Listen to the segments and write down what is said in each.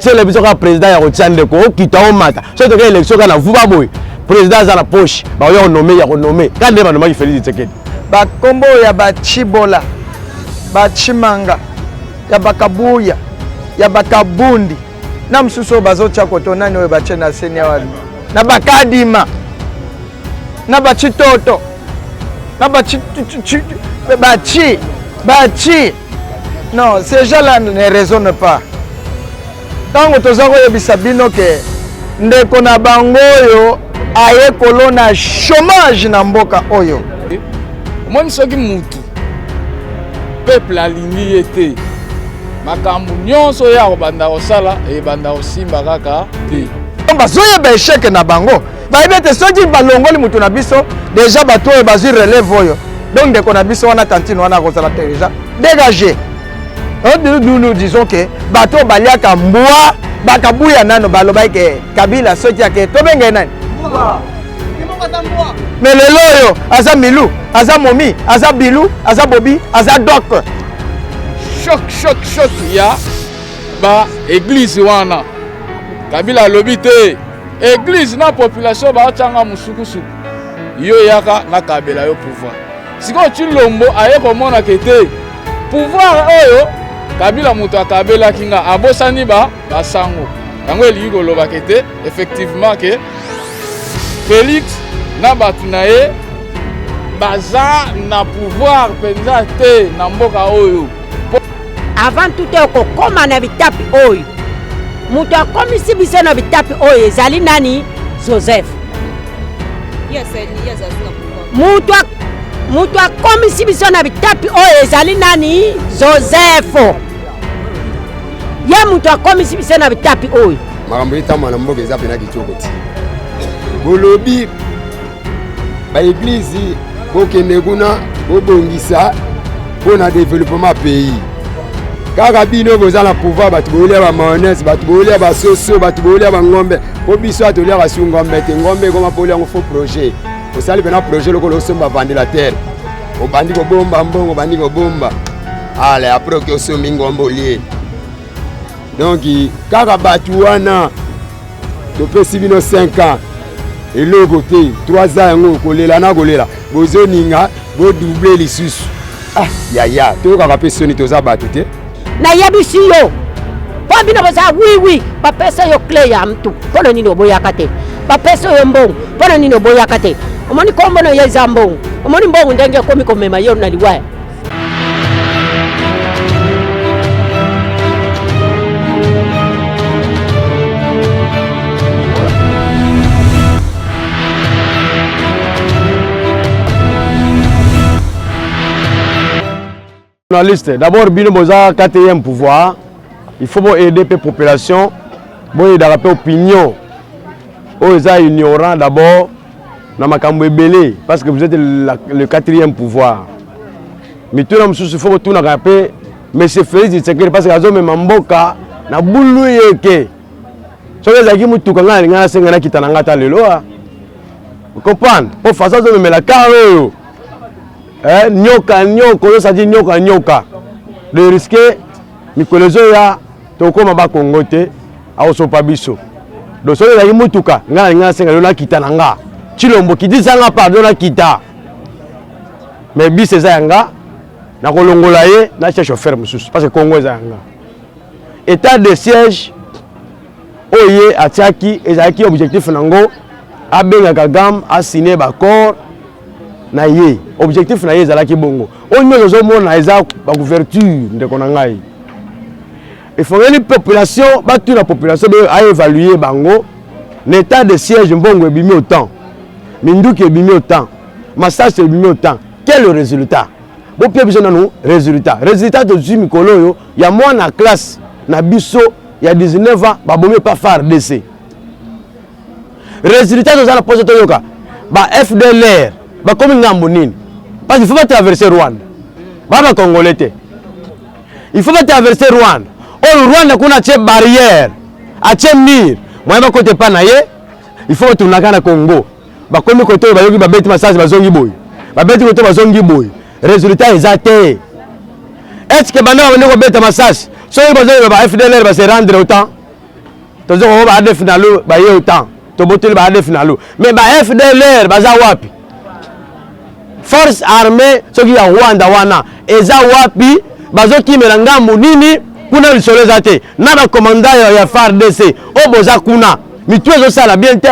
Tiele biso kaka président ya kotia ndeko okita omata soki toke élection kaka na vuba boye président aza na poche bakoya konome ya konome kaka nde banomaki Félix Tshisekedi. Bakombo ya bachibola bachimanga ya bakabuya ya bakabundi na mosusu oyo bazotya koto nani oyo batye na seni awa na bakadima na bachitoto na bachi bachi bachi non ces gens là ne raisonnent pas ntango toza koyebisa bino ke ndeko na bango oyo aye kolona chômage na mboka oyo. Omoni soki mutu peuple alingi ye te, makambo nyonso oyo akobanda kosala ebanda kosimba kaka te. Bazoyeba echec na bango, bayebi ete soki balongoli moto na biso deja bato oyo bazwi relève oyo, donc ndeko na biso wana tantine wana akozala deja dégagé. Nous, nous disons que bato oyo baliaka mbwa bakabuya nano balobaki ke Kabila soki ake tobenga ye nani? Mais lelo oyo aza Milou, aza Momi, aza Bilou, aza Bobi, aza Doc. Choc choc choc ya ba eglise wana Kabila alobi te eglise na population batyanga mosukusuku yo yaka nakabela yo pouvoir. Sikoyo Tshilombo aye komona ke te pouvoir oyo Kabila moto akabelaki nga abosani ba basango yango elingi koloba ke te effectivement ke Felix na bato na ye baza na pouvoir mpenza te na mboka oyo. Avant tout okokoma na bitapi oyo moto akomisi biso na bitapi oyo ezali nani? Joseph. Moto moto akomisi biso na bitapi oyo ezali nani? Joseph. Ye moto akomisi biso na bitapi oyo. Makambo etambwa na mboka eza mpena kitoko ti bolobi baeglize bokende kuna bobongisa mpo na developpement pays kaka bino boza na pouvoir bato bolia ba mayonnaise bato bolia basoso bato bolia bangombe mpo biso atoliaka su ngombe te ngombe ekoma mpo yango faux projet osali mpena projet lokola osomba ventilateur obandi kobomba mbongo obandi kobomba ale apres oke osombi ngombe olie donc kaka bato wana topesi bino 5 ans eloko te 3 ans yango kolela na kolela bozoninga bodouble lisusu ah yaya toyokaka mpe soni toza bato te nayebisi yo mpo bino boza wiwi bapesa yo cle ya mtu mpo na nini oboyaka te bapesa yo mbongo mpo na nini oboyaka te omoni kombo na yo eza mbongo omoni mbongo ndenge ekomi komema yo na liwa. Journaliste, d'abord bino boza quatrième pouvoir, il faut bo aider pe population, bo aidaka pe opinion oyo eza ignorant d'abord na makambo ebele parce que vous êtes la, le quatrième pouvoir. Mituna mosusu faut botunaka pe monsieur Félix Tshisekedi parce que azomema mboka na bulu yeke. Soki ezalaki motuka ngai nalinga nasenga nakita na ngai ata lelo a. Comprendre? Po façon azomemela car oyo Eh, nyoka nyoka oyo sadi nyoka nyoka de risque mikolo ezoya tokoma ba Congo te akosopa biso donc soki ezalaki motuka ngai nalingi nasenga yo nakita na nga Tshilombo kitisa nga pardon nakita mais bis eza ya nga nakolongola ye natia chauffeur mosusu parce que Congo eza ya nga état de siège oyo ye atiaki ezalaki objectif nango abenga Kagame asigne baccord na ye objectif na ye ezalaki bongo oyo nyonso ozomona eza bacouverture ndeko na ngai efongeli population batuna population be aévalue bango na état de siège mbongo ebimi autant minduki ebimi autant masasi ebimi autant quel résultat bopia biso nanu résultat résultat tozwi mikolo oyo ya mwana classe na biso ya 19 ans babomi epa FARDC Résultat toza na posa toyoka ba FDLR bakomi ngambo nini? Parce qu'il faut pas traverser Rwanda. Ba ba Congolais te. Il faut pas traverser Rwanda. Oyo Rwanda kuna atie barrière, atie mur, moyen bakota epa na ye, il faut batunaka na Congo. Bakomi kote oyo bayoki babeti masasi bazongi boye. Babeti kote bazongi boye. Résultat eza te. Est-ce que banda babandi kobeta masasi soki bazoyeba ba FDLR ba se rendre autant? Tozo ko ba ADF Nalu baye autant. Toboteli ba ADF Nalu. Mais ba FDLR baza wapi? Force armée soki ya Rwanda wana eza wapi? Bazokimela ngambu nini? Kuna lisolo eza te. Na ba commandant ya FARDC oyo boza kuna, mitu ezosala bien te.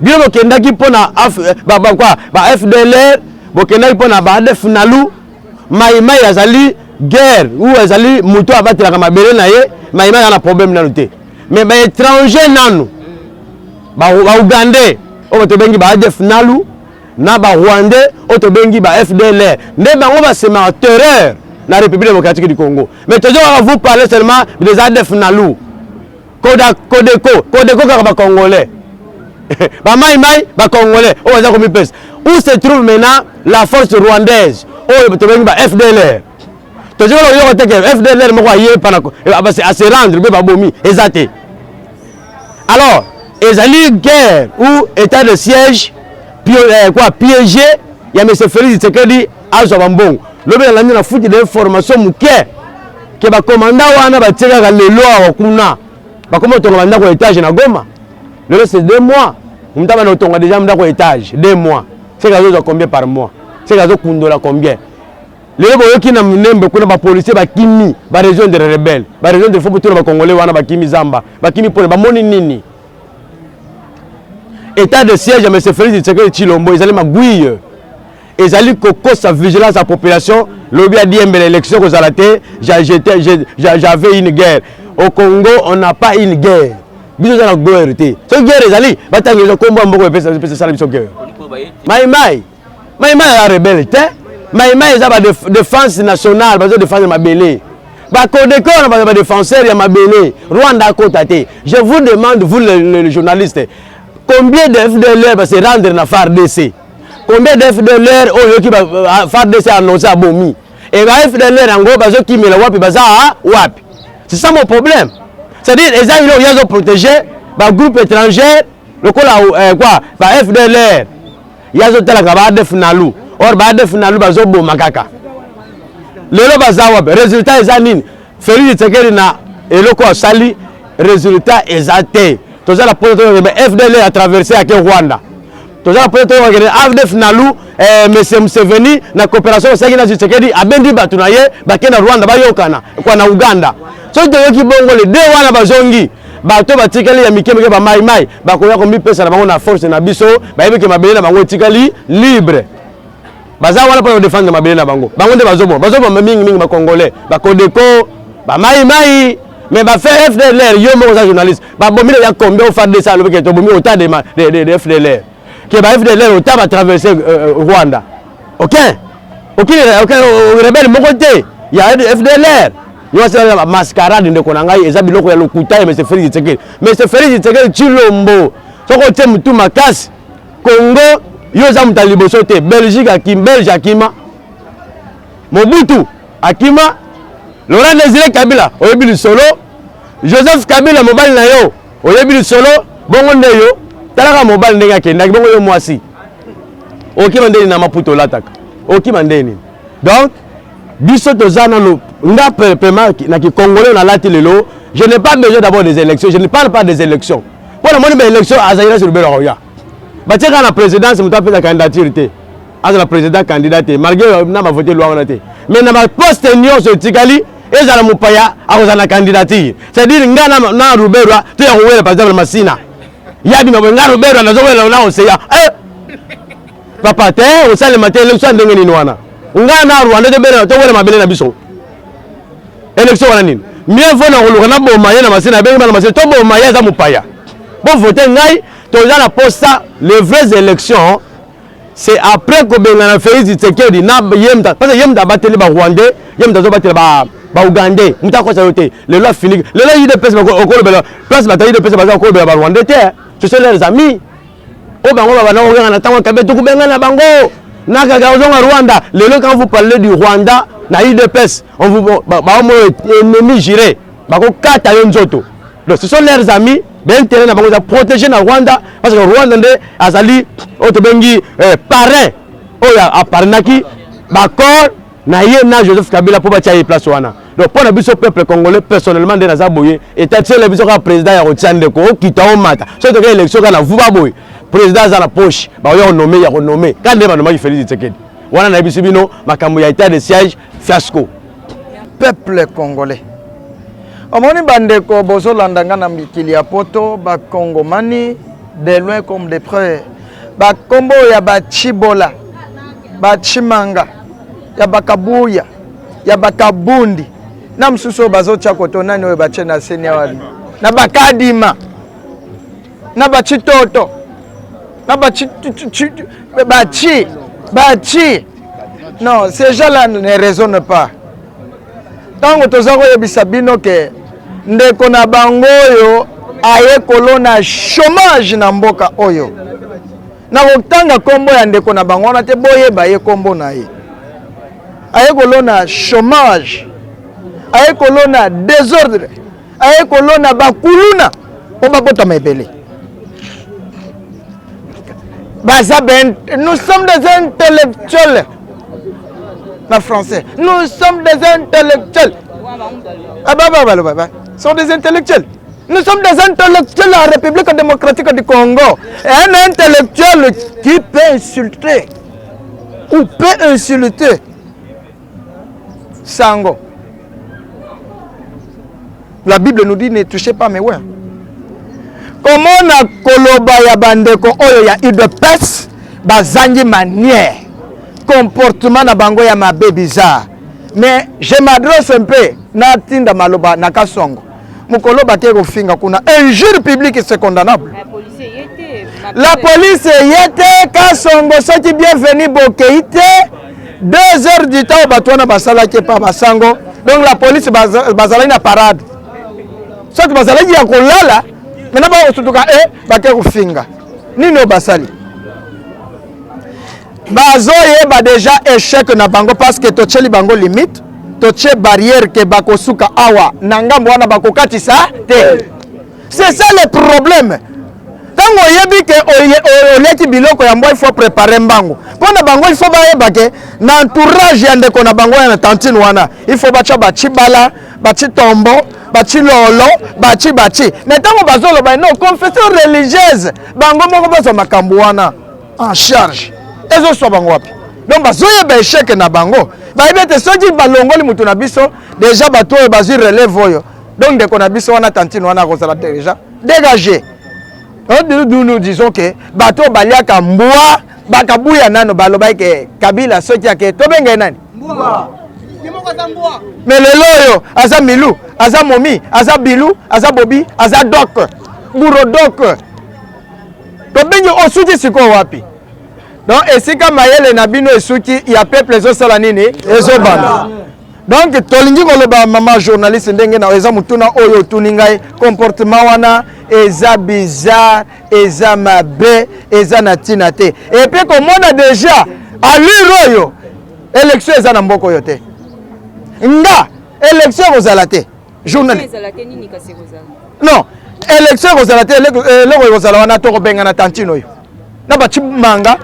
Bino bokendaki mpo na ba FDLR, bokendaki mpo na ba ADF Nalu. Mai Mai azali guerre ou azali moto abatelaka mabele na ye. Mai Mai aza na problème nanu te, mais ba étranger nanu, ba Ougandais oyo tobengi ba ADF Nalu na ba Rwandais oyo tobengi ba FDLR, nde bango basemaka terreur na République démocratique du Congo. Mais toujours kaka vous parlez seulement des ADF Nalu, Koda, Codeco, Codeco kaka ba Congolais, ba Mai Mai ba Congolais oyo baza komipesa. Où se trouve maintenant la force rwandaise oyo tobengi ba FDLR? Tozoki koyoka te ke FDLR moko aye pana ase rendre mpe babomi eza te. Alors ezali guerre ou état de siège quoi, piégé ya monsieur Félix Tshisekedi azwa bambongo. Lobi nalandi na futi d'information moke ke bakomanda wana batie kaka lelo awa kuna bakoma otonga bandako ya étage na Goma. Lelo c'est 2 mois, moto abanda otonga déjà ndako ya étage 2 mois, seke azozwa combien par mois? Seke azokundola combien? Lelo boyoki na Minembwe kuna bapolicier bakimi, barejoindre rebelle, barejoindre fo botuna bacongolais wana bakimi zamba, bakimi mpona bamoni nini? État de siège ya monsieur Félix Tshisekedi Tshilombo ezali magouille, ezali kokosa vigilance ya population. Lobi adiembela élection kozala te. J'avais une guerre au Congo. On n'a pas une guerre, biso eza na guerre te. Soki guerre ezali, batangisa kombo ya mboka epesa esala biso guerre. Mai Mai, Mai Mai eza rebelle te. Mai Mai eza badéfense nationale, bazo défendre mabele. Bakodeko wana baza badéfenseur ya mabele, Rwanda akota te. Je vous demande, vous le journaliste, combien de FDLR base rendre na FARDC? Combien de FDLR oyo yoki FARDC annoncé abomi? E ba FDLR yango bazokimela wapi? Baza wapi? C'est ça mon problème. C'est-à-dire eza biloko ye azoprotéger bagroupe étranger lokola quoi, ba FDLR. Ye azotalaka ba ADF Nalu, or ba ADF Nalu bazoboma kaka lelo, baza wapi? Résultat eza nini? Félix Tshisekedi na eloko asali, résultat eza te. Toza na mposa tokende FDLR a traversé ake Rwanda. Toza na mposa tokende ADF Nalu, monsieur Museveni na coopération osalaki na Tshisekedi abendi bato na ye bake na Rwanda, bayokana kwa na Uganda. Soki toyoki bongo le de wana bazongi, bato batikali ya mike mike, bamaimai bakoya komipesa na bango na force na biso. Bayebi ke mabele na bango etikali libre, baza wana mpona kodefendre mabele na bango. Bango nde bazoboma, bazoboma mingimingi bacongolais, bakodeko, bamaimai. Mais bafe FDLR, yo moko oza journaliste, babomi ya combien? O FARDC alobi ke tobomi autant de FDLR, ke ba FDLR autant batraverse Rwanda. Aucun, aucun rebelle moko te ya FDLR. Nyonso eza mascarade, ndeko na ngai, eza biloko ya lokuta ya monsieur Félix Tshisekedi. Monsieur Félix Tshisekedi Tshilombo, soki otie motu makasi Congo, yo oza moto ya liboso te. Belgique akima, Belge akima, Mobutu akima, Laurent Désiré Kabila oyebi lisolo, Joseph Kabila mobali na yo oyebi lisolo. Bongo nde yo talaka mobali ndenge akendaki, bongo yo mwasi okima ndeni na maputo olataka, okima ndeni? Donc biso toza nano, nga pema na kikongolais nalati lelo, je n'ai pas besoin d'abord des élections, je ne parle pas des élections mpo namoni baélection azali nasi lubelo akoya batie kaka na présidence, moto apesa candidature te, azala président candidat te malgré na bavote loi wana te. Mais na baposte nyonso etikali, ezala mopaya akozala na candidature. C'est-à-dire nga na Ruberwa to ya kowela, par exemple Masina yabima boye, nga Ruberwa nazowela na oseya, eh! Papa te, osalema te. Élection ya ndenge nini wana? Nga na Rwanda tobela, towela mabele na biso, élection wana nini? Mieux vaut na koluka naboma ye na Masina, abengi bana Masina, toboma ye, aza mopaya, bovote ngai. Toza na posa les vraies élections, c'est après kobengana Félix Tshisekedi na ye mutu, parce que ye mutu abateli barwandais, ye mutu azobatela baougandais. Mutu akosa yo te. Lelo afiniki, lelo UDPS okolobela place bato ya UDPS baza kolobela barwandais te, ce sont leurs amis oyo bango babanda kobenga na ntango kabe tokobengana bango na kaka ozonga Rwanda. Lelo quand vous parlez du Rwanda na UDPS, on vous baomo ennemi juré, bakokata yo nzoto. Donc ce sont leurs amis, baintérêt na bango eza protégé na Rwanda, parce que Rwanda nde azali oyo tobengi parrain oyo aparrainaki baaccord na ye na Joseph Kabila mpo batia ye place wana. Donc mpo na biso peuple congolais, personnellement nde naza boye, etatiele biso kaka président ya kotia ndeko okita omata. Soki toke élection kaka na vuba boye, président aza na poche, bakoya konome ya konome kaka nde banomaki Félix Tshisekedi wana. Nayebisi bino makambo ya état de siège, fiasco. Peuple congolais, omoni bandeko bozolanda nga na mikili ya poto, bakongomani de loin comme de près, bakombo ya bachibola, bachimanga, ya bakabuya, ya bakabundi na mosusu oyo bazotya koto nani oyo batie na seni awa, na bakadima, na bachitoto, na bachi bachi bachi. Non, ces gens là ne raisonnent pas. Ntango toza koyebisa bino ke ndeko na bango oyo aye kolona chômage na mboka oyo, na kotanga nkombo ya ndeko na bango wana te, boyeba ye nkombo na ye, aye kolona chômage, aye kolona désordre, aye kolona bakuluna mpo babotama ebele. Baza ben, nous sommes des intellectuels na français, nous sommes des intellectuels. Ah bah bah bah bah, sont des intellectuels. Nous sommes des intellectuels en République démocratique du Congo. Un intellectuel qui peut insulter ou peut insulter Sango. La Bible nous dit: ne touchez pas mes oints. Komona koloba ya bandeko oyo ya UDPS, bazangi manière, comportement na bango ya mabe, bizarre. Mais je m'adresse un peu, natinda maloba na Kasongo. Mokolo bake kofinga kuna, injure publique, c'est condamnable. La police eye te. Kasongo, soki bienvenu bokei te, 2 heures du temps bato wana basalaki epa basango. Donc la police bazalaki na parade, soki bazalaki ya kolala. Maintenant bakosutuka e bake kofinga nini oyo basali, bazoyeba déjà échec na bango, parce que totieli bango limite, totie barrière ke bakosuka awa na ngambo wana, bakokatisa te. C'est ça le problème. Ntango oyebi ke oliaki biloko ya mbwa, il faut préparer mbango mpo na bango. Il faut bayeba ke na entourage ya ndeko na bango ya na tantine wana, il faut batya bacibala, bacitombo, bacilolo, baci baci. Mais ntango bazoloba non, confession religieuse, bango moko bazwa makambo wana en charge, ezoswa bango wapi? Donc bazoyeba échec na bango, bayebi ete soki balongoli motu na biso déjà, bato oyo bazwi relève oyo, donc ndeko na biso wana, tantine wana, akozala déjà dégagé. Nous, nous disons que bato baliaka mbwa, bakabuya nano balobaki ke Kabila soki ake, tobenge nani? Mais lelo oyo aza milu, aza momi, aza bilu, aza bobi, aza dok burodok. Tobengi osuki sikoyo wapi? Donc esika mayele na bino esuki, ya peuple ezosala nini? Ezobanda. Donc tolingi koloba, mama journaliste, ndenge na eza motuna oyo otuni ngai, comportement wana eza bizarre, eza mabe, eza na ntina te. Et puis komona déjà allure oyo, élection eza na mboka oyo te. Nga élection ekozala te, journaliste. Non, élection ekozala te. Eloko ekozala wana, tokobengana tantine oyo na bacimanga,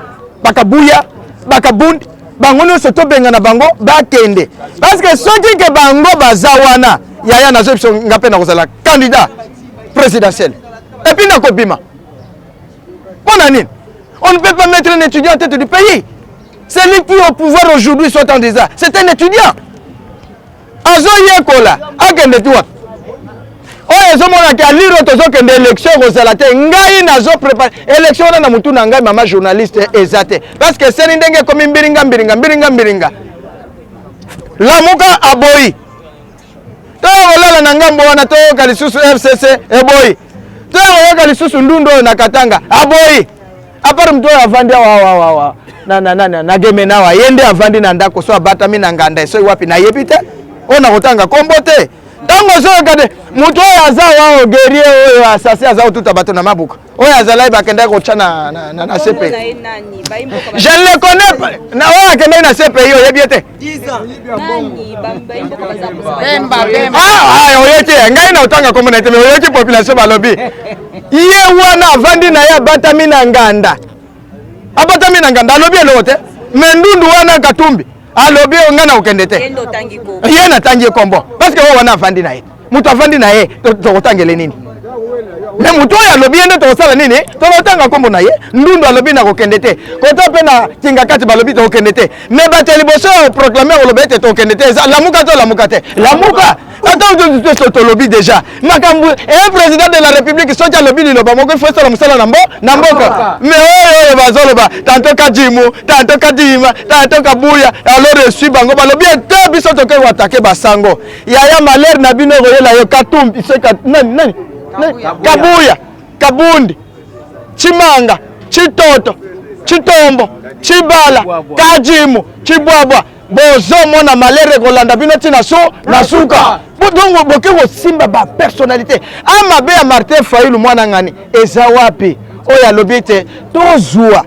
bakabuya, bakabundi, bango nyonso tobengana bango bakende, parce que soki ke bango baza wana, yaya, nazo biso nga mpe nakozala candidat présidentiel et puis nakobima. Mpo na nini? On ne peut pas mettre un étudiant en tête du pays. Celui qui est au pouvoir aujourd'hui, soit en disant c'est un étudiant, azoyekola, akende ti wapi? Oyo ezomonaki aliro, tozokende élection ekozala te. Ngai nazoprépare élection wana na motu na ngai, mama journaliste, eza te, parce que eseni ndenge ekomi mbiringa mbiringa mbiringa mbiringa. Lamuka aboyi, toya kolala na ngambo wana, toyoka lisusu FCC eboyi, toya koyoka lisusu ndundu oyo na Katanga aboyi. À part motu oyo avandi awa awa awa na, na, na, na, na Gemena awa, ye nde avandi na ndako, so abatami na nganda, soki wapi nayebi te, oyo nakotanga kombo te. Ntango ozoyoka te, motu oyo aza wa guerrier, oyo asasi, aza kotuta bato na mabuka, oyo azalaki bakendaki kotya na CPI, je ne le connais pas. Na oyo akendaki na CPI, oyebi ye te? Ah, oyoki ngai na otanga kombo na ye te, mais oyoki population balobi ye wana avandi na ye, abatami na nganda, abatami na nganda, alobi eloko te. Mais ndundu wana Katumbi. Alobi oyo ngai nakokende te. Ye natangi ye kombo parce que oyo wana avandi na ye. Moto avandi na ye tokotangele nini? Me moto oyo alobi ye nde tokosala nini? Tokotanga nkombo na ye. Ndundu alobi nakokende te. Kota mpe na Kingakati balobi tokokende te. Me bato ya liboso ya koproklame koloba ete tokokende te eza Lamuka to Lamuka te? Lamuka. Ata tolobi deja makambo un président de la république soki alobi liloba moko il faut esala mosala na mbo na mboka. Me oyo oyo bazoloba tanto Kajimu, tanto Kadima, tanto Kabuya, alors esui bango balobi ete biso toke koatake basango. Yaya malheur na bino ekoyela yo Katumbi, nani nani Kabuya, Kabundi, Chimanga, Chitoto, Chitombo, Chibala, Kajimu, Chibwabwa. Bozomona malheur ekolanda bino ntina so na suka. Donc boke kosimba ba personnalité amabe ya Martin Fayulu mwana ngani eza wapi? Oyo alobi ete tozwa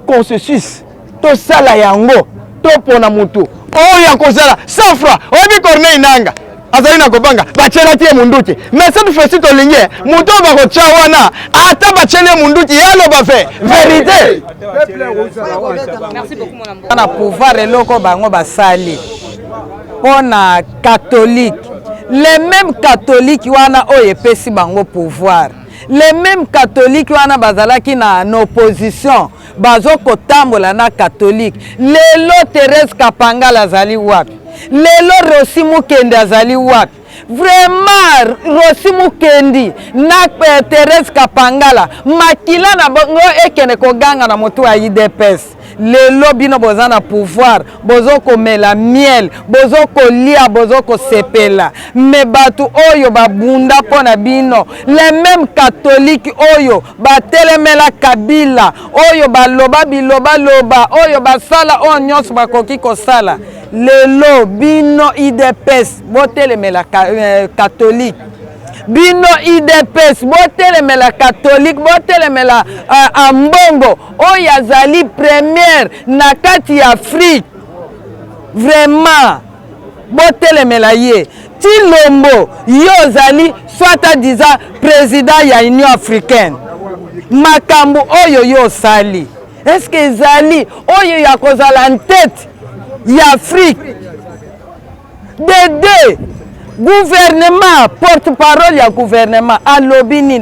consensus, tosala yango, topona mutu oyo akozala sans franc. Oyebi Corneille Nanga azali na kobanga, batielaki ye munduki, mais cette fois-ci tolingi moto oyo bakotya wana, ata batieli ye munduki, ye aloba fe vérité. Na pouvoir eloko bango basali mpo na catholique, les mêmes catholiques wana oyo epesi bango pouvoir, les mêmes catholiques wana bazalaki na opposition, bazokotambola na catholique. Lelo Thérèse Kapangala azali wapi? Lelo Rosi Mukendi azali wapi? Vraiment Rosi Mukendi na Thérèse Kapangala, makila na bango ekende koganga na motu ya UDPS. Lelo bino boza na pouvoir, bozokomela miel, bozokolia, bozokosepela, me bato oyo babunda mpo na bino, les mêmes catholiques oyo batelemela Kabila, oyo baloba biloba loba, oyo basala oyo nyonso bakoki kosala, lelo bino UDPS botelemela catholique. Bino UDPS botelemela catholique, botelemela Ambongo oyo azali première na kati ya Afrique. Vraiment botelemela ye. Tshilombo yo ozali soit disant président ya Union africaine, makambo oyo yo osali est-ce que ezali oyo ya kozala en tête ya Afrique? De deux, gouvernement, porte-parole ya gouvernement alobi nini?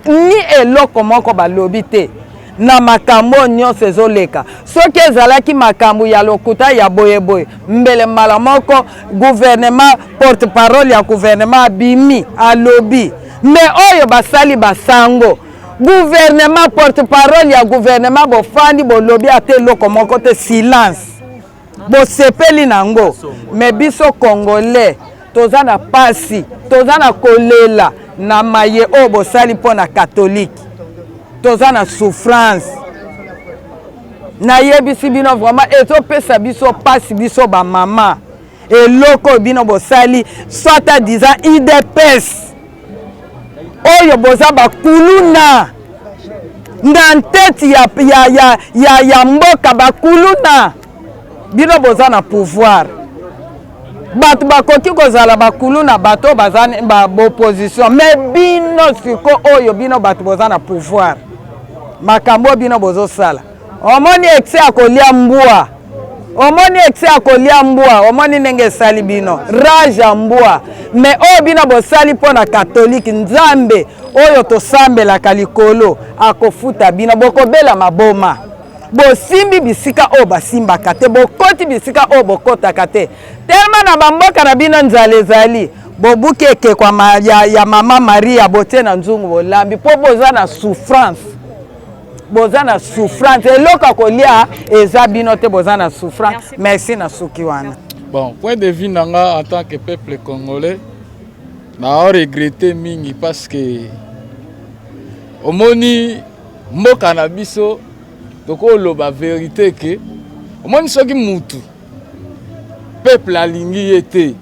Ni eloko moko balobi te na makambo nyonso ezoleka. Soki ezalaki makambo ya lokuta ya boyeboye, mbele mbala moko gouvernement, porte-parole ya gouvernement abimi alobi. Me oyo basali basango, gouvernement, porte-parole ya gouvernement bofandi bolobi ata eloko moko te, silence. Bosepeli nango. Me biso Congolais toza na pasi, toza na kolela na maye oyo bosali mpo na catholique, toza na souffrance. Nayebisi bino vraiment ezopesa biso pasi, biso ba mama, eloko oyo bino bosali soit à disant UDPS oyo boza bakuluna na ntete ya mboka, bakuluna bino boza na pouvoir. Bato bakoki kozala bakuluna, bato baza ba opposition, mais bino siko oyo bino bato boza na pouvoir, makambo bino bozosala, omoni excès ya kolia mbwa, omoni excès ya kolia mbwa, omoni ndenge esali bino rage ya mbwa. Mais oyo bino bosali mpo na catholique, Nzambe oyo tosambelaka likolo akofuta bino, bokobela maboma. Bosimbi bisika oyo basimbaka te, bokoti bisika oyo bokotaka te, telema na bamboka na bino nzala ezali, bobuki ekeko ya mama Maria, botie na nzungu, bolambi mpo boza na souffrance. Boza na souffrance, eloko ya kolia eza bino te, boza na souffrance. Merci na suki wana. Bon, point de vue nanga en tant que peuple congolais, na regretté mingi parce que omoni mboka na biso tokoloba vérité ke omoni soki mutu peuple alingi ye te,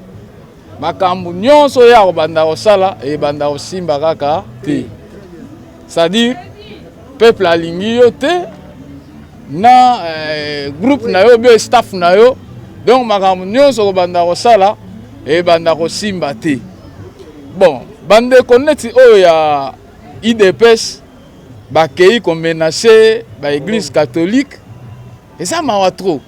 makambo nyonso ya kobanda kosala ebanda kosimba kaka te. C'est-à-dire peuple alingi yo te na groupe na yo bien staff na yo, donc makambo nyonso kobanda kosala ebanda kosimba te. Bon, bandeko neti oyo ya UDPS bakei komenacer ba église catholique, eza mawa trop.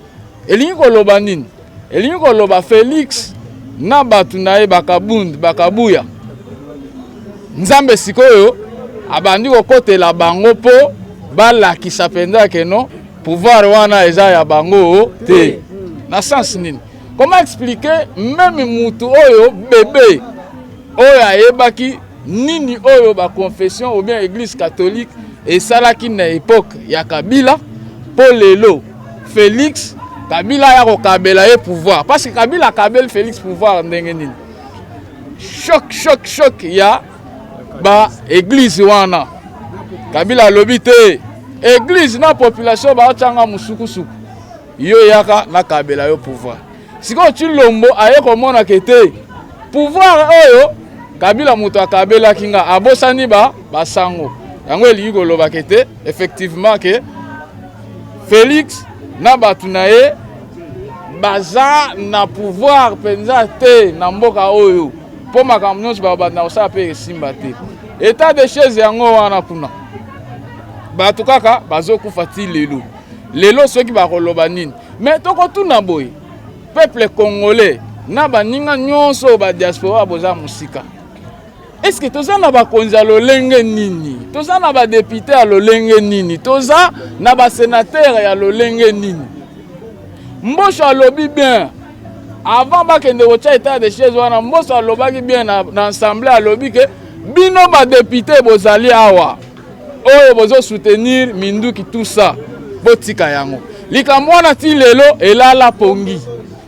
Elingi koloba nini? Elingi koloba Felix na bato na ye bakabund bakabuya, Nzambe sikoyo abandi kokotela bango mpo balakisa mpenza ke non, pouvoir wana eza ya bango te. Na sens nini? Comment expliquer meme mutu oyo bebe oyo ayebaki nini oyo ba confession ou bien église catholique esalaki na époque ya Kabila, mpo lelo Félix Kabila aya kokabela ye pouvoir? Parce que Kabila akabeli Félix pouvoir ndenge nini? Choc, choc, choc ya ba église wana. Kabila alobi te, église na population baotyanga mosukusuku, yo yaka nakabela yo pouvoir. Sikoyo Tshilombo aye komona ke te, pouvoir oyo Kabila moto akabelaki nga, abosani ba basango yango. Elingi koloba ke te, effectivement ke Félix na bato na ye baza na pouvoir mpenza te na mboka oyo, mpo makambo nyonso babanda kosala mpe esimba te. État de siège yango wana, kuna bato kaka bazokufa ti lelo. Lelo soki bakoloba nini? Mais tokotuna boye, peuple congolais na baninga nyonso oyo badiaspora boza mosika, est-ce toza na bakonzi ya lolenge nini? Toza na badéputé ya lolenge nini? Toza na basénateur ya lolenge nini? Mboso alobi bien avant bakende kotya état de siège wana. Mboso alobaki bien na assemblée, alobi ke bino badéputé bozali awa oyo bozosoutenir minduki, tout ça, botika yango. Likambo wana ti lelo elala pongi.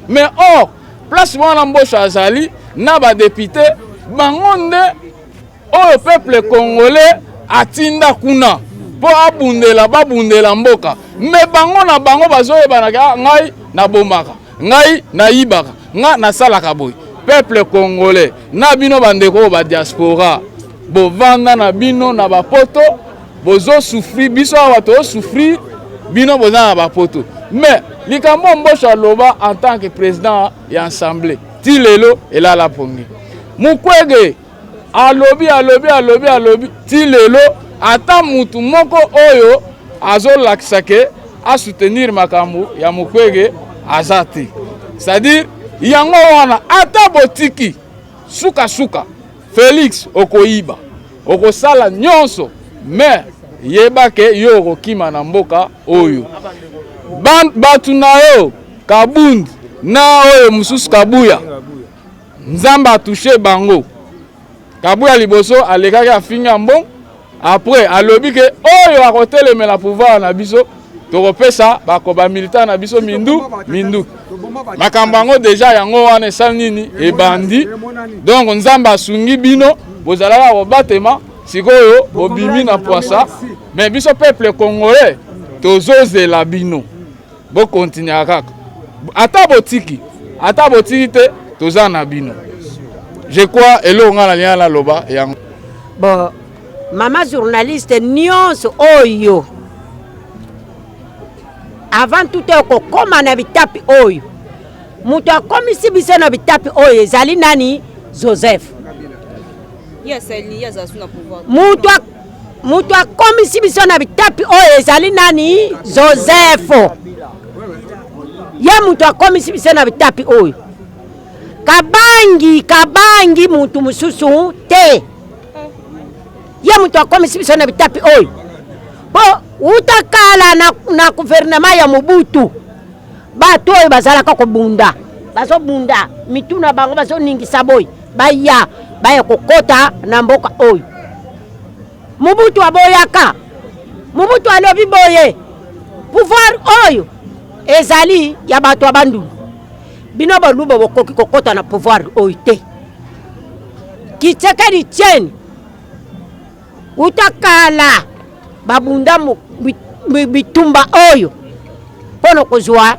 Mais or place wana Mboso azali na badéputé, bango nde oyo peuple congolais atinda kuna mpo abundela, babundela mboka. Mais bango na bango bazoyebanaka: ah, ngai nabomaka, ngai nayibaka, ngai nasalaka boye. Peuple congolais na bino bandeko oyo badiaspora bovanda na bino na bapoto, bozosouffrir. Biso awa tozosouffrir, bino boza na bapoto. Mais likambo Mboso aloba en tant que président ya assemblée, ti lelo elala pongi. Mukwege alobi, alobi, alobi, alobi, ti lelo ata mutu moko oyo azolakisa ke asoutenir makambo ya Mukwege aza te. C'est-à-dire yango wana, ata botiki, sukasuka Félix okoyiba, okosala nyonso, mais yeba ke yo okokima na mboka oyo. Bato na yo Kabund na oyo mosusu Kabuya, Nzambe atouche bango. Kabuya liboso alekaki afinga mbongo, après alobi ke oyo akotelemela pouvoir na biso, tokopesa bako bamilitant na biso mindu minduki. Makambo yango déjà yango wana esali nini? Ebandi. Donc Nzambe asungi bino, bozalaka kobatema, sikoyo bobimi na poisa. Mais biso peuple congolais tozozela bino, bokontinuaka kaka, ata botiki, ata botiki te, toza na bino. Je crois eloko ngai nalinga naloba yango. Bon, mama journaliste, nyonso oyo avant tout oyo kokóma na bitapi oyo, moto akomisi biso na bitapi oyo ezali nani? Joseph. Moto akomisi biso na bitapi oyo ezali nani? Joseph. Ye moto akomisi biso na bitapi oyo. Kabangi, kabangi motu mosusu te, ye moto akomisi biso na bitapi oyo. Mpo uta kala na gouvernement ya Mobutu, bato oyo bazalaka kobunda, bazobunda mitu na bango, bazoningisa boye, baya baya kokota na mboka oyo. Mobutu aboyaka. Mobutu alobi boye: pouvoir oyo ezali ya bato ya Bandundu, bino Baluba bokoki kokɔta na pouvoir oyo te. Tshisekedi tieni uta kala babunda bitumba oyo mpo na kozwa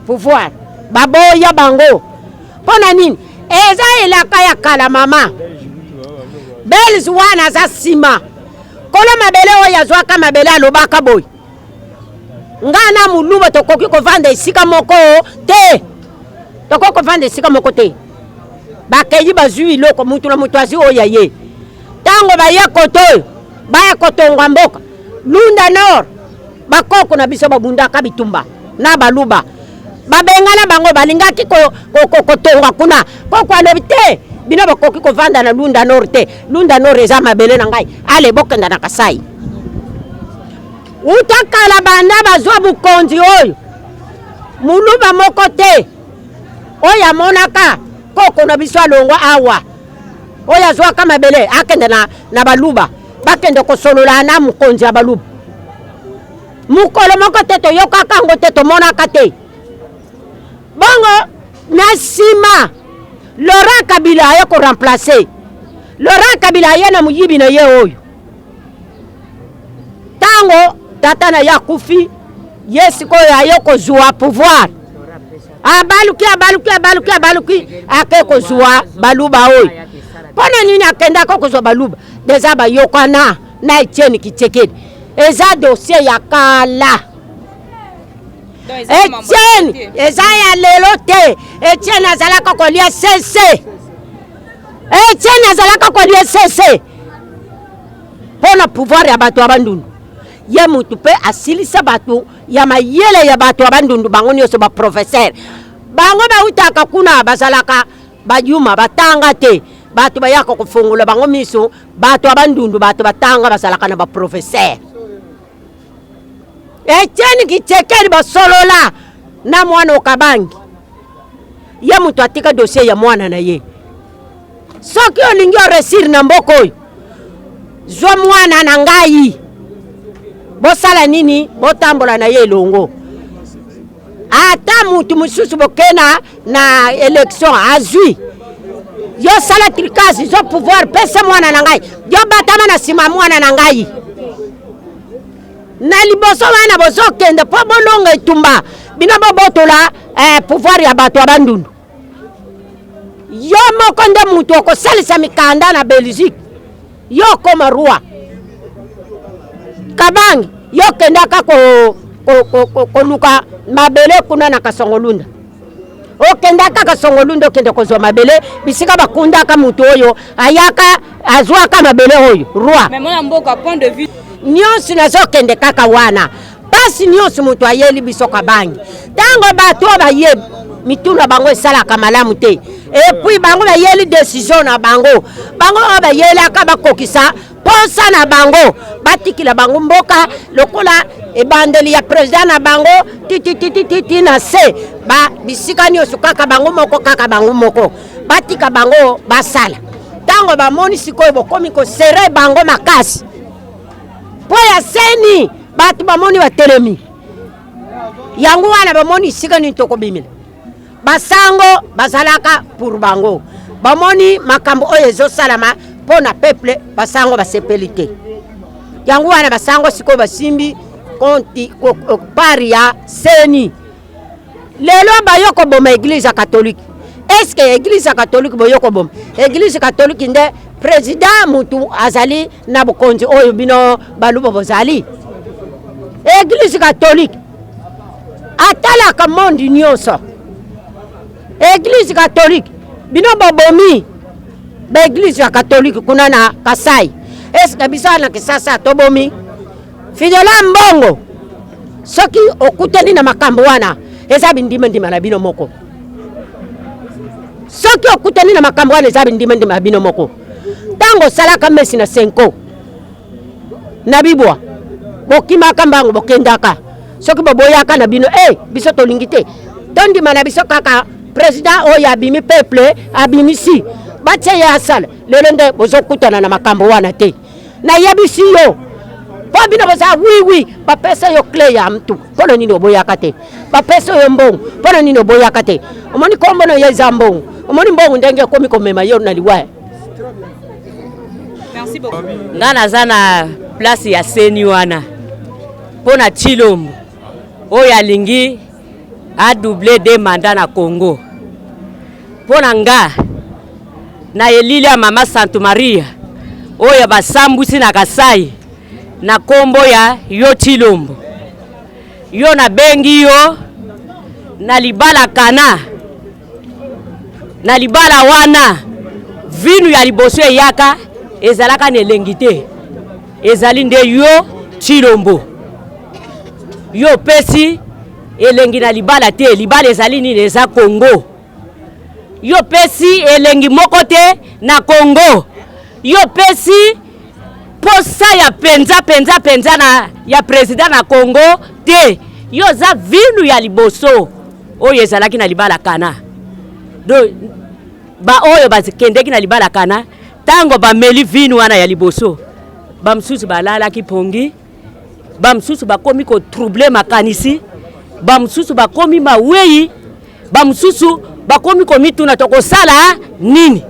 pouvoir, baboya bango. Mpo na nini? Eza elaka ya kala. Mama Belge wana aza nsima kolo mabele oyo azwaka mabele, alobaka boye: nga na Moluba tokoki kovanda esika moko te, tokoki kovanda esika moko te. Bakei, bazwi iloko, mutu na mutu azwi oyo ya ye. Ntango baye kote oyo, baya kotongwa mboka Lunda Nord, bakoko na biso babundaka bitumba na Baluba. Babengana bango balingaki kotonga kuna. Koko alobi te, bino bokoki kovanda na Lunda Nord te. Lunda Nord eza mabele na ngai. Ale bokenda na Kasai. Uta kala banda bazwa bokonzi oyo, muluba moko te oyo amonaka koko na biso alongwa awa, oyo azwaka mabele akende na, na baluba bakende kosolola na mokonzi ya baluba. Mokolo moko te toyokaka yango te, tomonaka te. Bongo na nsima Laurent Kabila aye ko remplacer. Laurent Kabila aye na moyibi na ye oyo. Tango tata na ye akufi, ye sikoyo aye kozwa pouvoir. Abaluki, abaluki, abaluki, abaluki, ake kozwa baluba oyo. Mpo na nini akendaka kozwa baluba? Deja bayokana na Etienne Kitshekedi. Eza dossier ya kala. Etienne eza ya lelo te. Etienne azalaka kolia sese. Etienne azalaka kolia sese mpo na pouvoir ya bato ya Bandundu. Ye mutu mpe asilisa bato ya mayele ya bato ya Bandundu, bango nyonso ba professeur. Bango bautaka kuna bazalaka bayuma batanga te, bato bayaka kofongola bango miso. Bato ya Bandundu bato batanga bazalaka na ba professeur. Etienne Kitshekedi basolola na mwana Okabangi, ye moto atika dossier ya mwana na ye. Soki olingi oresir na mboka oyo, zwa mwana na ngai, bosala nini, botambola na ye elongo. Ata mutu mosusu bokena na election azwi yo sala tricage, zwa pouvoir, pesa mwana na ngai, yo batama na nsima mwana na ngai na liboso wana bozokende mpo bolonga etumba bino bobotola eh, pouvoir ya bato ya Bandundu. Yo moko nde mutu okosalisa mikanda na Belgique, yo okoma roi Kabange, yo okendaka koluka ko, ko, ko mabele kuna na Kasongolunda, okendaka Kasongolunda okende kozwa mabele bisika bakundaka mutu oyo ayaka azwaka mabele oyo roi. Mais mwana mboka point de vue nyonso nazokende kaka wana pasi nyonso moto ayeli biso Kabange. Ntango bato oyo baye mitu na bango esalaka malamu te, epuis bango bayeli decision na bango, bango oyo bayelaka bakokisa posa na bango, batikila bango mboka lokola ebandeli ya president na bango tititititi na se ba bisika nyonso kaka bango moko, kaka bango moko, batika bango basala. Ntango bamoni sikoyo bokomi kosere bango makasi mpo ya seni, bato bamoni batelemi yango wana, bamoni esika nini tokobimela. Basango bazalaka pour bango, bamoni makambo oyo ezosalama mpo na peuple, basango basepeli te. Yango wana basango sikoyo basimbi konti pari ya seni. Lelo bayo koboma eglise ya catholique. Est-ce que eglise ya catholique boyo koboma eglise catholique nde president mutu azali na bokonzi oyo bino baluba bozali? Eglise catholique atalaka monde nyonso. Eglise catholique bino bobomi ba eglise ya catholique kuna na Kasai. Est-ce que biso na Kisasa tobomi? Fidela Mbongo, soki okutani na makambo wana eza bindima ndima na bino moko. Soki okutani na makambo wana eza bindima ndima na bino moko. Ntango osalaka mesi na Senko na Bibwa, bokimaka mbango, bokendaka. Soki boboyaka na bino, eh, biso tolingi te, tondima na biso kaka president oyo abimi peuple abimisi batie ye asala. Lelo nde bozokutana na makambo wana te. Nayebisi yo mpo bino boza wiwi, bapesa yo cle ya mtu mpo na nini oboyaka te? Bapesa yo mbongo mpo na nini oboyaka te? Omoni kombo na yo eza mbongo, omoni mbongo ndenge ekomi komema yo na liwa. Merci beaucoup. Nga naza na place ya seni wana mpo na Tshilombo oyo alingi a doubler deux mandats na Congo. Mpo na nga na elili ya mama Santu Maria oyo basambwisi na Kasai na kombo ya yo Tshilombo, yo nabengi yo na libala Kana, na libala wana vinu ya liboso eyaka ezalaka na elengi te, ezali nde yo Tshilombo, yo opesi. elengi na libala te. Libala ezali nini? Eza Congo. Yo pesi elengi moko te na Congo. Yo pesi posa ya penza penza penza na ya president na Congo te. Yo oza vinu ya liboso oyo ezalaki na libala Kana. Donc ba oyo bakendeki na libala Kana tango bameli vinu wana ya liboso, bamosusu balalaki pongi, bamosusu bakomi ko troubler makanisi, bamosusu bakomi mawei, bamosusu bakomi komituna tokosala nini.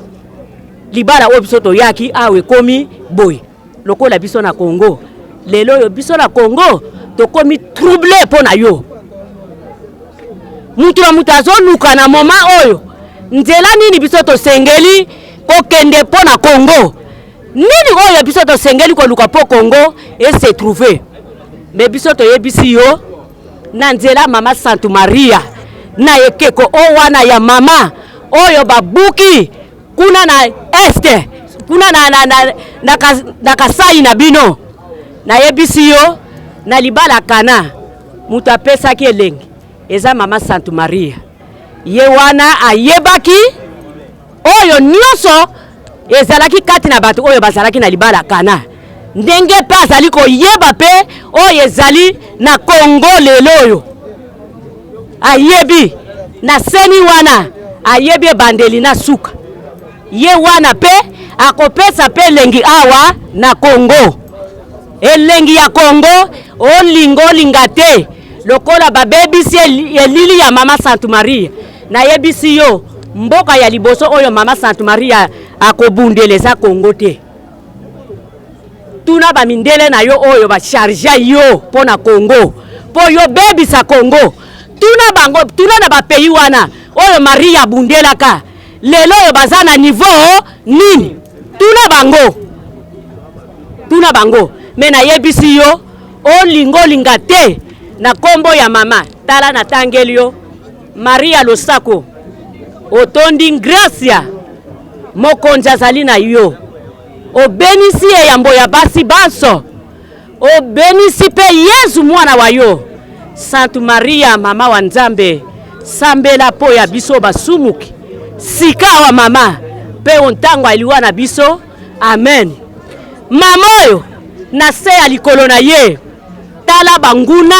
Libala oyo biso toyaki awa ekomi boye lokola biso na Congo lelo oyo biso na Congo tokomi trouble mpo na yo. Mutu na mutu azoluka na moma oyo nzela nini biso tosengeli kokende mpo na Congo, nini oyo biso tosengeli koluka mpo Congo ese trouver. Me biso toyebisi yo na nzela mama Santu Maria na ekeko o wana ya mama oyo babuki kuna na este kuna na, na, na, na, na Kasai na bino, nayebisi yo na libala Kana moto apesaki elengi eza mama Santu Maria. Ye wana ayebaki oyo nyonso ezalaki kati na bato oyo bazalaki na libala Kana, ndenge mpe azali koyeba mpe oyo ezali na Kongo lelo oyo ayebi na seni wana, ayebi ebandeli na suka. Ye wana mpe akopesa mpe elengi awa na Kongo, elengi ya Kongo olinga olinga te, lokola babebisi elili ya mama Santu Maria. Nayebisi yo mboka ya liboso oyo mama Santu Maria akobundela eza Kongo te. Tuna ba mindele na yo oyo ba chargea yo mpo na Congo, mpo yo bebisa Congo. Tuna bango, tuna na ba pays wana oyo Maria abundelaka lelo oyo baza na niveau nini? Tuna bango, tuna bango. Me nayebisi yo olinga olinga te na kombo ya mama, tala natangeli yo Maria losako, otondi gracia, mokonzi azali na yo. Obenisi eyambo ya basi banso, obenisi mpe Yezu mwana wa yo. Santu Maria, mama wa Nzambe, sambela mpo ya biso basumuki, sikawa mama, mpe o ntango ya liwa na biso. Amen. Mama oyo na se ya likolo na ye, tala banguna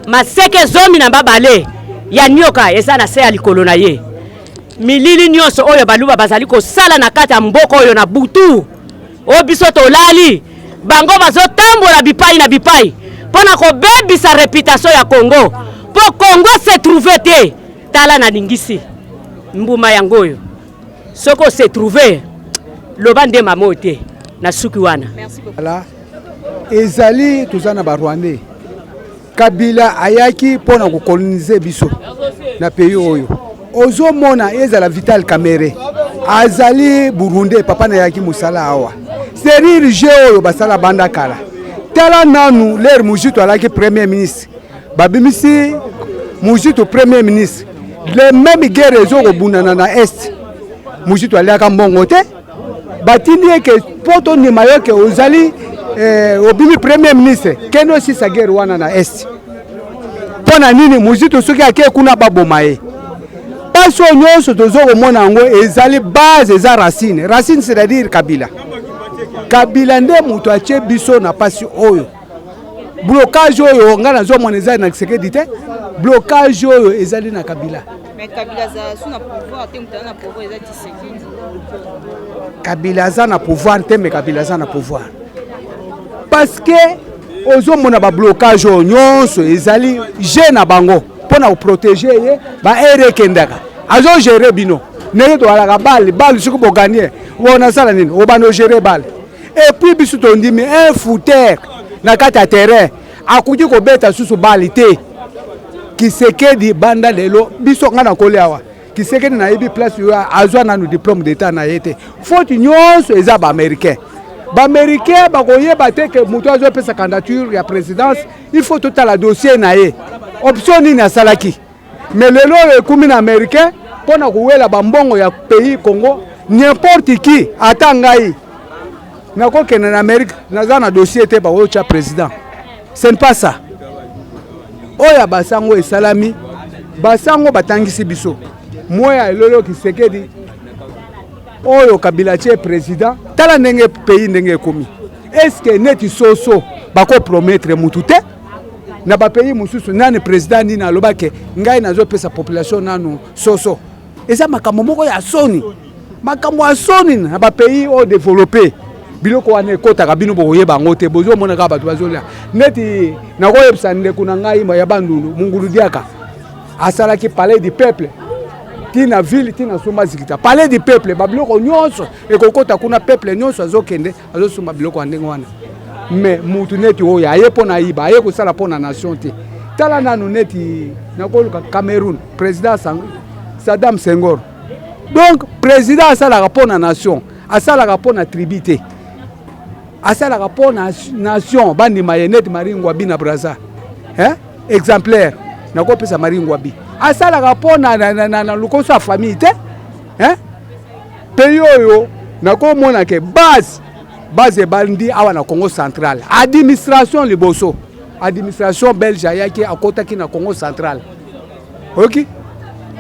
maseke 12 ya nyoka eza na se ya likolo na ye. Milili nyonso oyo baluba bazali kosala na kati ya mboka oyo na butu oyo biso tolali, bango bazotambola bipai na bipai mpo na kobebisa reputation ya Congo, mpo Congo se trouve te. Tala nalingisi mbuma yango oyo, soki ose trouve loba nde mama oyo te na suki wana. Ezali toza na ba Rwandais. Kabila ayaki mpo na kokolonize biso na pays oyo. Ozomona ezala Vital Kamerhe azali Burundais, papa na yaki mosala awa. C'est-à-dire jeu oyo basala banda kala. Tala nanu l'heure Muzito alaki premier ministre, babimisi Muzito premier ministre, le même guerre ezokobundana na est. Muzito aliaka mbongo te, batindi ye ke mpo tondima yo ke ozali eh, obimi premier ministre, kende osisa guerre wana na est. Mpo na nini Muzito soki ake kuna baboma ye? Pasi oyo nyonso tozo komona yango ezali base, eza racine. Racine c'est-à-dire Kabila. Kabila nde moto atie biso na pasi oyo. Blocage oyo ngai nazomona ezali na Tshisekedi te, blocage oyo ezali na Kabila. Mais Kabila aza sous na pouvoir te, moto aza na pouvoir eza Tshisekedi. Kabila aza na pouvoir te, mais Kabila aza na pouvoir parce que ozomona ba blocage oyo nyonso ezali jeu na bango mpo na koprotege ye, ba ere ekendaka azogere bino ndenge toalaka bale bale, soki boganie wana asala nini, obanda ogere bale. Et puis biso tondimi un fouteur na kati ya terrain akoki kobeta susu bale te. Kisekedi banda lelo biso nga nakoli awa, Kisekedi nayebi place oyo azwa nanu diplôme d'état na ye te. Faute nyonso eza ba américain. Ba américain bakoyeba te ke moto azopesa candidature ya présidence, il faut totala dossier na ye, option nini asalaki. Mais lelo oyo ekumi na américain mpo na kowela bambongo ya pays Congo, n'importe qui, ata ngai nakokende na Amérique naza na dossier te, bakotya président. Ce n'est pas ça. Oyo ya basango esalami, basango batangisi biso moya elolo Kisekedi oyo Kabila tie president, tala ndenge pays ndenge ekomi. Est-ce que neti soso bako promettre mutu te na ba pays mosusu? Nani president nini alobake ngai nazopesa population nanu soso? Eza makambo moko ya soni, makambo ya soni na ba pays oyo développé. Biloko wana ekotaka, bino bokoyeba yango te, bozomona kaka bato bazolia. Neti nakoyebisa ndeko na ngai ya Bandundu, Mungulu Diaka asalaki palais du peuple tina ville tina Sumba Zikita, palais du peuple, babiloko nyonso ekokota kuna, peuple nyonso azokende azosomba biloko ya ndenge wana. Mais mutu neti oyo aye mpo na yiba, aye kosala mpo na nation te. Tala nanu neti nakoluka Cameroun, président Saddam Senghor. Donc président asalaka mpo na nation, asalaka mpo na tribu te, asalaka mpo na nation bandima ye. Neti Marie Ngouabi na Braza, eh? Exemplaire nakopesa Marie Ngouabi, asalaka mpo na, na, na, na, na lokoso ya famille te, eh? Pays oyo nakomona ke base ebandi awa na Congo central, administration liboso, administration belge ayaki akotaki na Congo central. Oyoki,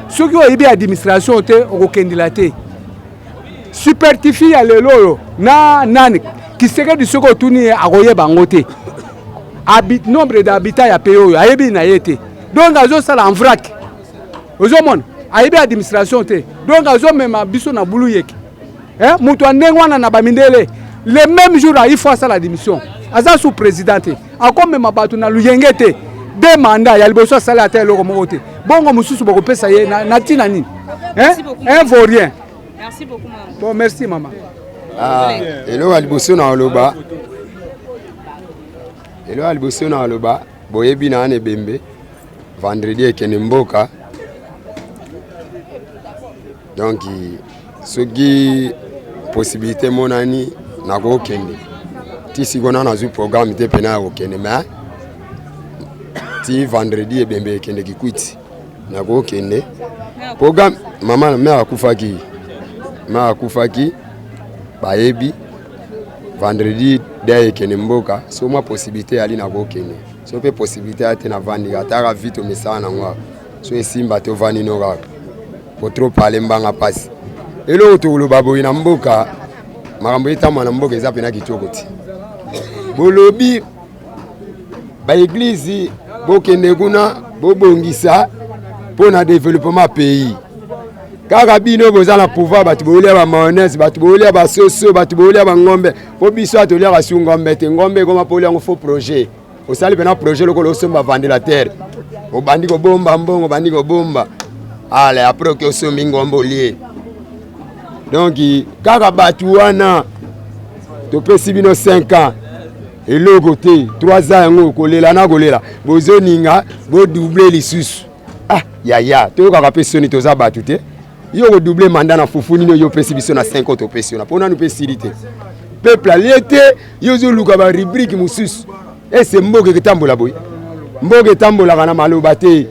soki oyebi administration te, okokendela te. Superficie ya lelo oyo na nani Kisekedi, soki otuni ye akoyeba yango te. Nombre d'habitants ya pays oyo ayebi na ye te, donc azosala en vrac. Ozomona ayebi administration te, donc azomema biso na bulu yeke, eh? Moto ya ndenge wana na bamindele, le même jour il faut asala démission. Aza sous président te, akomema bato na luyenge te. Deux mandat ya liboso asali ata eloko moko te, bongo mosusu bokopesa ye na ntina nini, eh? Un vaurien. Merci beaucoup, maman. Bon, merci mama. Ah, eloko ya liboso na oloba, eloko ya liboso na oloba, boyebi na wana ebembe vendredi ekende mboka. Donc soki possibilité emonani, nakokende. Ti sikoyo na nazwi programme te mpena ya kokende, mais ti vendredi ebembe ekende Kikwiti, nakokende. Programme mama mare akufaki, mare akufaki, bayebi vendredi de ekende mboka. So mwa possibilité yali, nakokende. So mpe possibilité ya te, navandi ataka vite omesala nango awa. So esimba te, ovandi no kaka po trop pale mbanga mpasi. Eloko tokoloba boye na mboka, makambo etambola na mboka eza mpena kitoko ti. Bolobi baeglize bokende kuna bobongisa mpo na développement pays. Kaka bino boza na pouvoir, bato bolia ba mayonnaise, bato bolia basoso, bato bolia bangombe. Mpo biso awa toliaka su ngombe te. Ngombe ekoma mpo oliango faux projet. Osali mpena projet lokola osomba ventilateur, obandi kobomba mbongo, obandi kobomba, ale après oke osombi ngombe olie. Donc kaka bato wana topesi bino 5 ans, eloko te. 3 ans yango kolela na kolela, bozoninga bodouble lisusu. Ah yaya, toyokaka mpe soni, toza bato te. Yo kodouble mandat na fufu nini oyo opesi biso na 5 oyo topesi yo na mpo nanu mpe esili te, peuple alie te. Yo ozoluka barubrique mosusu ese mboka eketambola boye. Mboka etambolaka na maloba te,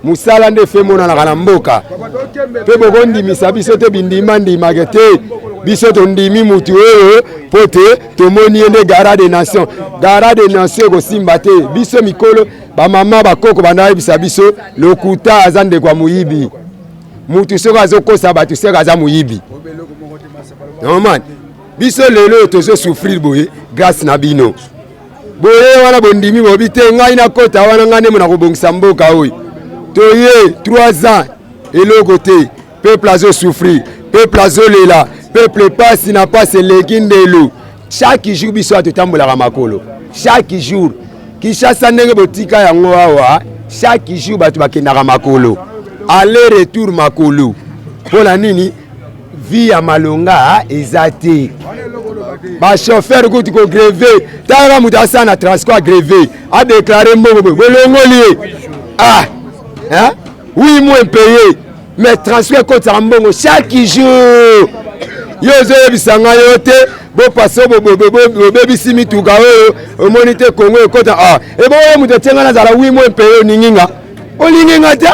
mosala nde efe emonanaka na mboka. Mpe bokondimisa biso te, bindima ndimake te. Biso tondimi mutu oyo mpo te tomoni ye nde gara de nation. Gara de nation ekosimba te. Biso mikolo, bamama, bakoko banda bayebisa biso lokuta aza ndeko ya moyibi. Mutu soki azokosa bato, seke aza moyibi normal. Biso lelo oyo tozosouffrir boye grâce na bino. Boye wana bondimi, bobi te ngai nakota wana, ngai nde mona kobongisa mboka oyo. Toye 3 ans, eloko te. Peuple azosouffrir, peuple azolela, peuple pasi na pasi eleki ndelo. Chaque jour biso awa totambolaka makolo, chaque jour Kinshasa ndenge botika yango awa, chaque jour bato bakendaka makolo, aller retour makolo. Mpo na nini? Vie ya malonga eza te. Bachauffeur kutu kogreve, talaka moto asala na transport agreve, adeklare mbongo boye, bolongoli ye. Ah hein? Oui, moins payé, mais transport ekotisaka mbongo chaque jour. Yo ozoyebisa ngai yo te bopase, bobebisi mituka oyo, omoni te Kongo ekota. Ah, ebongo yo moto atie ngai nazala wi moins payé, oningi nga, olingi nga te.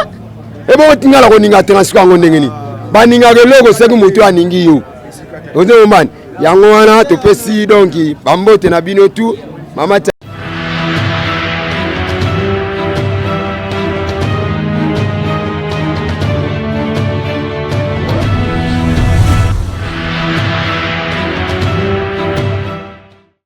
Ebongo tinga na koninga transport yango ndenge nini? Baningaka eloko soki moto aningi yo, ozomani yango wana. Topesi donc bambote na bino tu mama.